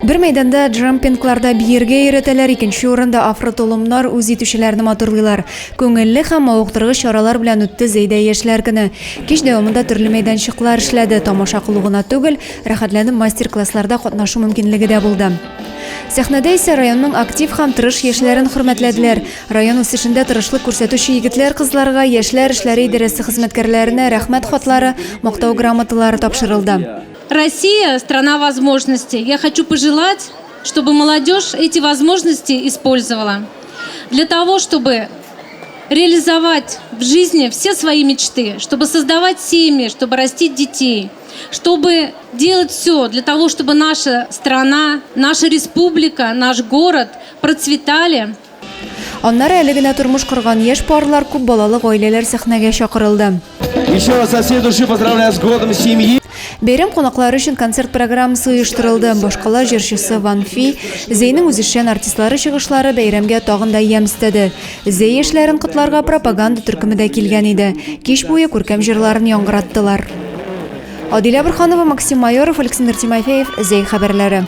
Bir meydanda jumpinglarda biyerge öğreteler, ikinci oranda afrotolumlar үз итүчеләрне матурлыйлар. Көңелле һәм мавыктыргыч чаралар белән үтте Зәйдә яшьләр көне. Кич дәвамында төрле мәйданчыклар эшләде. Тамаша кылу гына түгел, рәхәтләнеп мастер-классларда катнашу мөмкинлеге дә булды. Сәхнәдә исә районның актив һәм тырыш яшьләрен хөрмәтләделәр. Район үсешендә тырышлык күрсәтүче егетләр, кызларга, яшьләр эшләре идарәсе хезмәткәрләренә рәхмәт хатлары, мактау грамоталары тапшырылды. Россия – страна возможностей. Я хочу пожелать, чтобы молодежь эти возможности использовала для того, чтобы реализовать в жизни все свои мечты, чтобы создавать семьи, чтобы растить детей, чтобы делать все для того, чтобы наша страна, наша республика, наш город процветали. Аннары әле генә тормыш корган яшь парлар, күп балалы гаиләләр сәхнәгә чакырылды. Еще раз от всей души поздравляю с годом семьи. Бәйрәм кунаклары өчен концерт программасы оештырылды. Башкала җырчысы Ван Фи, Зәйнең үзешчән артистлары чыгышлары бәйрәмгә тагын да ямьстәде. Зәй яшьләрен котларга пропаганда төркеме дә килгән иде. Кич буе күркәм җырларын яңгыраттылар. Адилә Борханова, Максим Майоров, Александр Тимофеев, Зәй хәбәрләре.